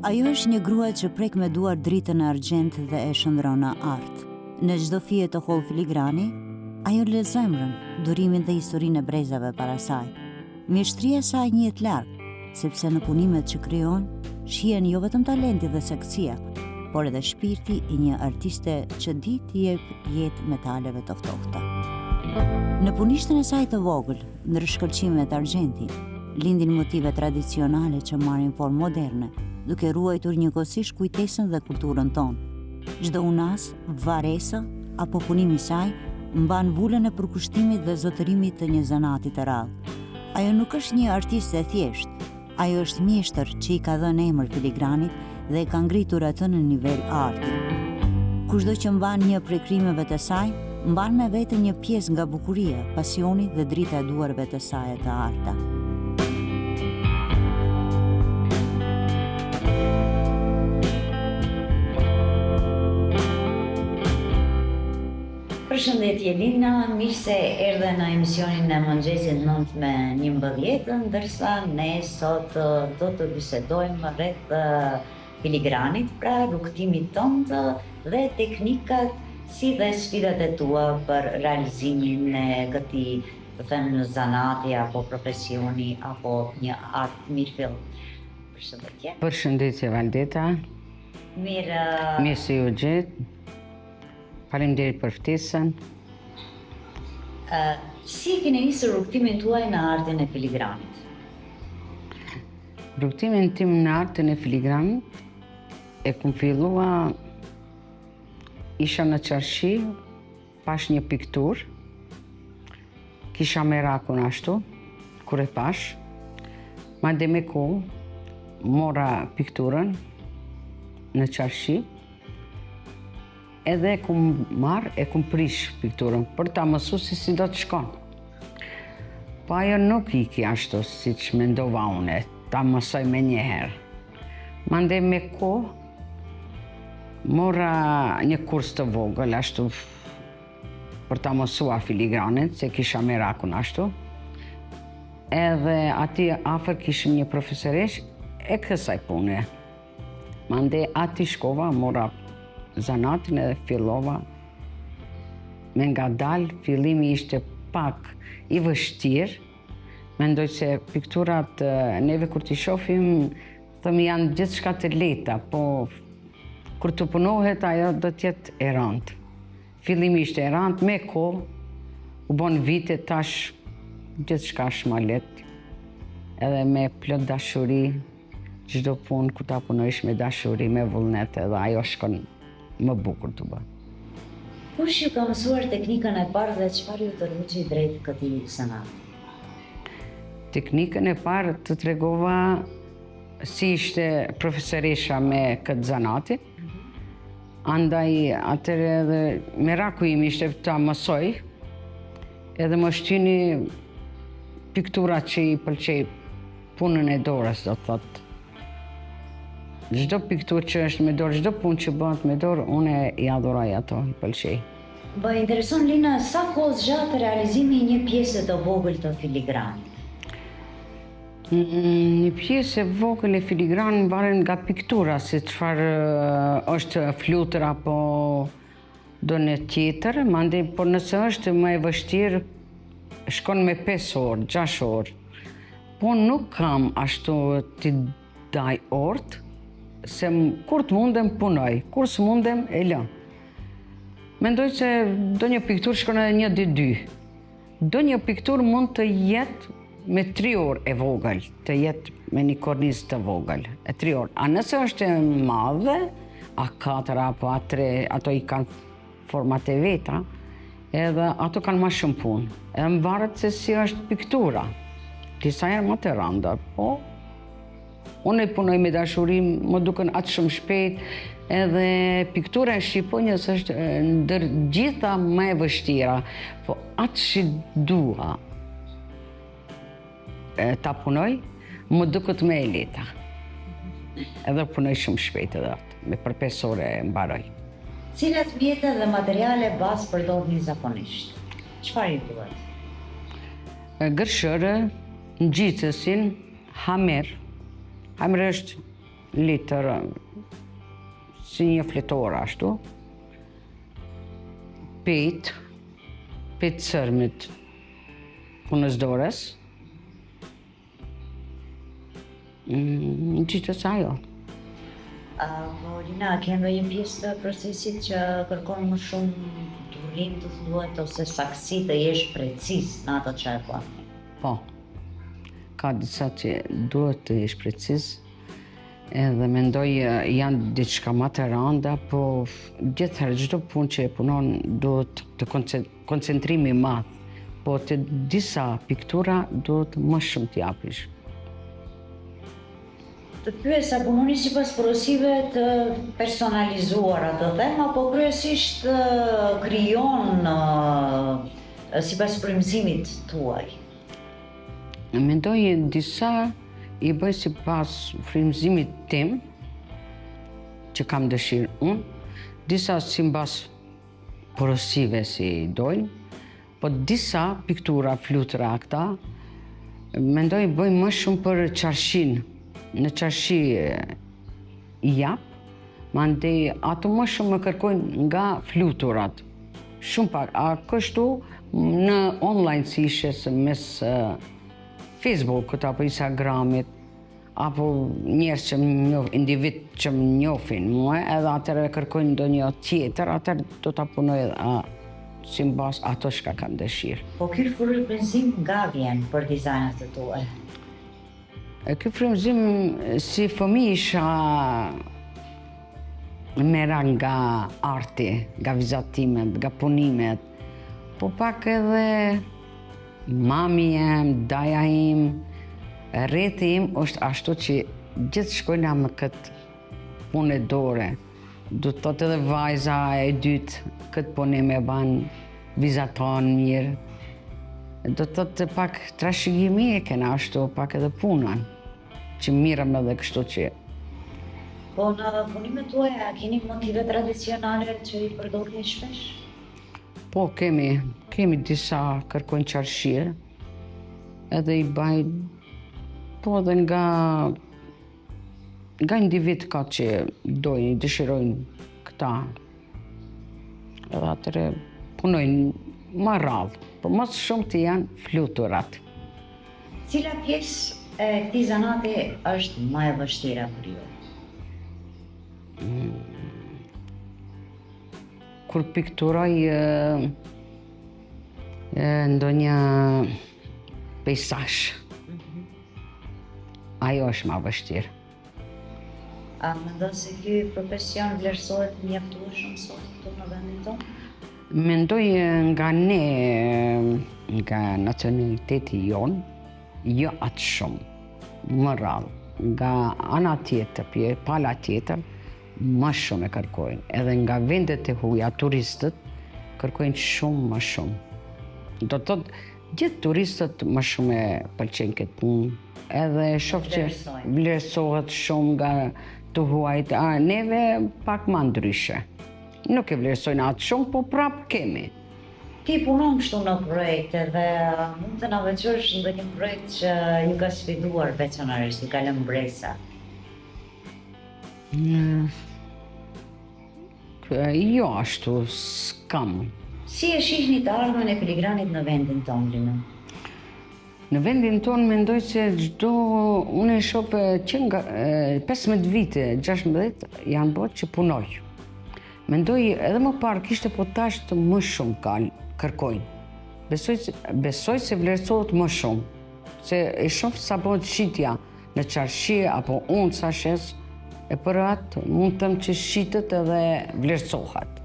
Ajo është një grua që prek me duar dritën e argjendtë dhe e shndërron në art. Në çdo fije të hollë filigrani, ajo lë zemrën, durimin dhe historinë e brezave para saj. Mjeshtria e saj njihet larg, sepse në punimet që krijon, shihen jo vetëm talenti dhe saktësia, por edhe shpirti i një artiste që di t'i jep jetë metaleve të ftohta. Në punishten e saj të vogël, ndër shkëlqimet argjendi, lindin motive tradicionale që marrin formë moderne, duke ruajtur njëkohësisht kujtesën dhe kulturën tonë. Çdo unazë, varesë apo punim i saj mban vulën e përkushtimit dhe zotërimit të një zanati të rrallë. Ajo nuk është një artiste e thjeshtë, ajo është mjeshtër që i ka dhënë emër filigranit dhe e ka ngritur atë në nivel arti. Kushdo që mban një prej krijimeve të saj, mban me vete një pjesë nga bukuria, pasioni dhe drita e duarve të saja të arta. Përshëndetje Lina, mirë se erdhe në emisionin e mëngjesit 9 me 11, ndërsa ne sot do të bisedojmë rreth filigranit, pra rrugëtimit tënd dhe teknikat si dhe sfidat e tua për realizimin e këtij, të them, zanati apo profesioni apo një art mirëfilltë. Përshëndetje. Përshëndetje Valdeta. Mirë. Mirë se ju gjeta. Faleminderit për ftesën. Si e keni nisur rrugëtimin tuaj në artin e filigranit? Rrugëtimin tim në artin e filigranit e kum fillua isha në çarshi, pash një pikturë, kisha merakun ashtu, kur e pash, mandej me kohë, mora pikturën në çarshi, Edhe e kum marrë, e kum prish pikturën, për ta mësu se si do të shkon. Po ajo nuk iki ashtu, siç mendova une, ta mësoj menjëherë. Mandej me kohë, mora një kurs të vogël, ashtu, për ta mësua filigranin, se kisha merakun ashtu. Edhe aty afër kishim një profesoreshë e kësaj pune. Mandej aty shkova, mora zanatin edhe fillova me ngadalë, fillimi ishte pak i vështirë, mendoj se pikturat neve kur t'i shofim, themi janë gjithçka të lehta, po kur të punohet ajo do të jetë e randë. Fillimi ishte e randë, me kohë, u bon vite tash gjithçka është ma lehtë, edhe me plot dashuri, Çdo punë kur ta punojsh me dashuri, me vullnet edhe ajo shkon më bukur të bën. Kush ju ka mësuar teknikën e parë dhe çfarë ju tërhoqi drejt këtij zanati? Teknikën e parë të tregova si ishte profesoresha me këtë zanatin. Andaj atëherë edhe meraku im ishte ta mësoj, edhe më shtyni piktura që i pëlqej Punën e dorës, do të thotë. Çdo pikturë që është me dorë, çdo punë që bëhet me dorë, unë i adhuroj ato, i pëlqej. Më intereson Lina, sa kohë zgjat realizimi i një pjese të vogël të filigranit? Një pjesë e vogël e filigranit varet nga piktura, se çfarë është flutur apo Ndonjë tjetër, mandej, por nëse është më e vështirë, shkon me 5 orë, 6 orë. Po nuk kam ashtu t'i daj orët, se kur të mundem punoj, kur s'mundem e lë. Mendoj se ndonjë pikturë shkon edhe një ditë dy. Ndonjë pikturë mund të jetë me tri orë e vogël, të jetë me një kornizë të vogël, e tri orë. A nëse është e madhe, a katër apo a tre, ato i kanë format e veta, edhe ato kanë ma shumë punë. Edhe më varet se si është piktura. Disa herë ma të randa, po Unë e punoj me dashuri, më duken aq shumë shpejt, edhe piktura e shqiponjës është ndër gjitha më e vështira, po atë që dua ta punoj, më duket më e lehta. Edhe punoj shumë shpejt edhe atë, me për 5 orë e mbaroj. Cilat mjete dhe materiale bazë përdorni zakonisht? Çfarë ju duhet? Gërshërë, ngjitësin, Hamer. Hamer është. Letër, si një fletore ashtu. Pet, pet sërmit punës dorës. Mm, gjithë sa ajo. Po, Lina, ke ndonjë pjesë të procesit që kërkon më shumë durim të thuhet ose saktësi të jesh preciz në ato që e bën? Po, ka disa që duhet të jesh preciz, edhe mendoj janë diçka ma të randa, po gjithherë çdo punë që e punon duhet të koncentrimi i madh, po te disa piktura duhet më shumë të japish. Të pyes a punoni sipas porosive të personalizuara, të them, apo kryesisht krijon sipas frymëzimit tuaj? Mendoj disa i bëj sipas frymëzimit tim, që kam dëshirë unë, disa sipas porosive si dojnë, po disa piktura, flutura këta, mendoj bëj më shumë për çarshinë, në çarshi i jap, mandej ato më shumë më kërkojnë nga fluturat, shumë pak, a kështu në online si i shes mes Facebookut apo Instagramit, apo njerëz që më njoh, individ që më njohin mua, edhe atëherë kërkojnë ndonjë tjetër, atëherë do ta punoj edhe a, simbas ato çka kanë dëshirë. Po ky frymëzim nga vjen për dizajnet e tua? E ky frymëzim si fëmijë isha merak nga arti, nga vizatimet, nga punimet, po pak edhe Mami jem, daja im, rrethi im është ashtu që gjithë shkojna me këtë punë dore. Do të thotë edhe vajza e dytë këtë punim e ban, vizaton mirë. Do të thotë pak trashëgimi e kena ashtu, pak edhe punën, që mirrem edhe kështu që Po në punimet tuaja keni motive tradicionale që i përdorni shpesh? Po, kemi, kemi disa kërkojnë çarshirë, edhe i baj, po edhe nga, nga individ ka që dojnë, dëshirojnë këta, edhe atëherë punojnë ma rrallë, po më së shumti janë fluturat. Cila pjesë e këtij zanati është më e vështira për ju? Mm. Kur pikturoj ndonjë pejsazh, mhm. ajo është ma vështirë. A mendon se ky profesion vlerësohet mjaftueshëm sot këtu në vendin tonë? Mendoj nga ne, nga nacionaliteti jonë, jo aq shumë, më rrallë. Nga ana tjetër, pala tjetër, Më shumë e kërkojnë. Edhe nga vendet e huja, turistët, kërkojnë shumë më shumë. Do të thotë, gjithë turistët më shumë e pëlqejnë këtë punë. Edhe shof që vlerësohet shumë nga të huajt, a neve pak ma ndryshe. Nuk e vlerësojnë atë shumë, po prapë kemi. Ti punon kështu në projekte dhe mund të na veçosh ndonjë projekt që ju ka sfiduar veçanërisht, ju ka lënë mbresa? Jo ashtu, s'kam. Si e shihni të ardhmen e filigranit në vendin tonë, Lina? Në vendin tonë mendoj se çdo, unë e shoh që nga 15 vite, 16, janë bo që punoj. Mendoj edhe më parë kishte po tash më shumë ka kërkojnë. Besoj, besoj se vlerësohet më shumë. Se e shoh sa bëhet shitja, Në çarshi apo unë sa shes, e për atë mund të them që shitet edhe vlerësohet.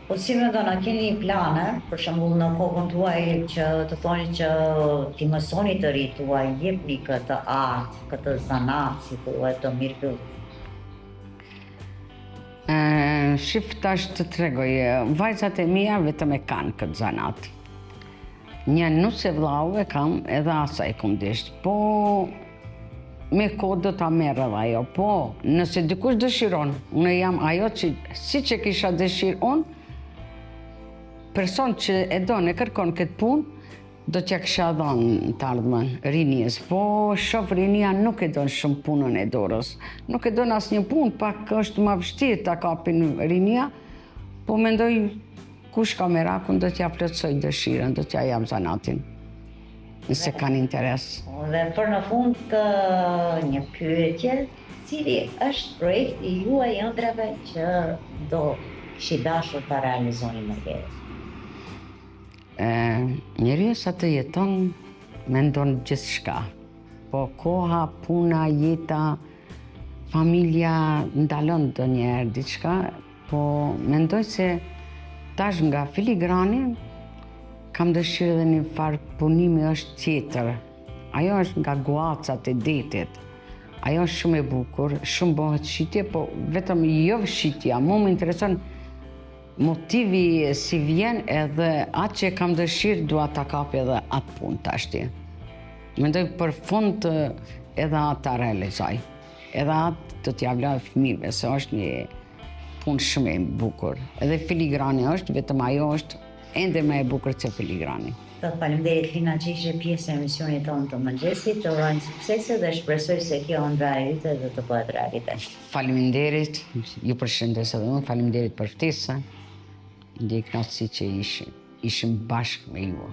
Po si mendon, a keni plane, për shembull në kokën tuaj që të thoni që t'i mësoni të rinjtë t'ua jepni këtë art, këtë zanat, si thuhet, të mirëfilltë? Shif tash të tregoj, vajzat e mia vetëm e kanë këtë zanat. Një nuse vllau e kam edhe asaj kom desht, po me kohë do ta merr edhe ajo, po nëse dikush dëshiron, unë jam ajo që siç e kisha dëshirë unë, person që e don e kërkon këtë punë, Do t'ja kisha dhënë të ardhmen rinisë, po shof rinia nuk e don shumë punën e dorës. Nuk e don asnjë punë, pak është ma vështirë ta kapin rinia, po mendoj kush ka merakun do t'ja plotësoj dëshirën, do t'ja jap zanatin, nëse kanë interes. Dhe për në fund një pyetje, cili është projekti juaj i ëndrrave që do kishit dashur ta realizoni në jetë? Njeriu sa të jeton, mendon gjithçka. Po koha, puna, jeta, familja ndalon ndonjëherë diçka, po mendoj se tash nga filigrani kam dëshirë edhe një farë punimi është tjetër. Ajo është nga guacat e detit. Ajo është shumë e bukur, shumë bëhet shitje, po vetëm jo shitja, mu më intereson Motivi si vjen edhe atë që kam dëshirë dua ta kapi edhe atë punë tashti. Mendoj për fund edhe atë ta realizoj. Edhe atë do t'ja lë fëmijëve, se është një punë shumë e bukur. Edhe filigrani është, vetëm ajo është ende më e bukur se filigrani. Të faleminderit Lina që ishe pjesë e emisionit tonë të mëngjesit, të urojmë suksese dhe shpresoj se kjo ëndrra e yte do të bëhet realitet. Faleminderit, ju përshëndes edhe unë, faleminderit për ftesën. Ndjej kënaqësi që ishim, ishim bashkë me ju.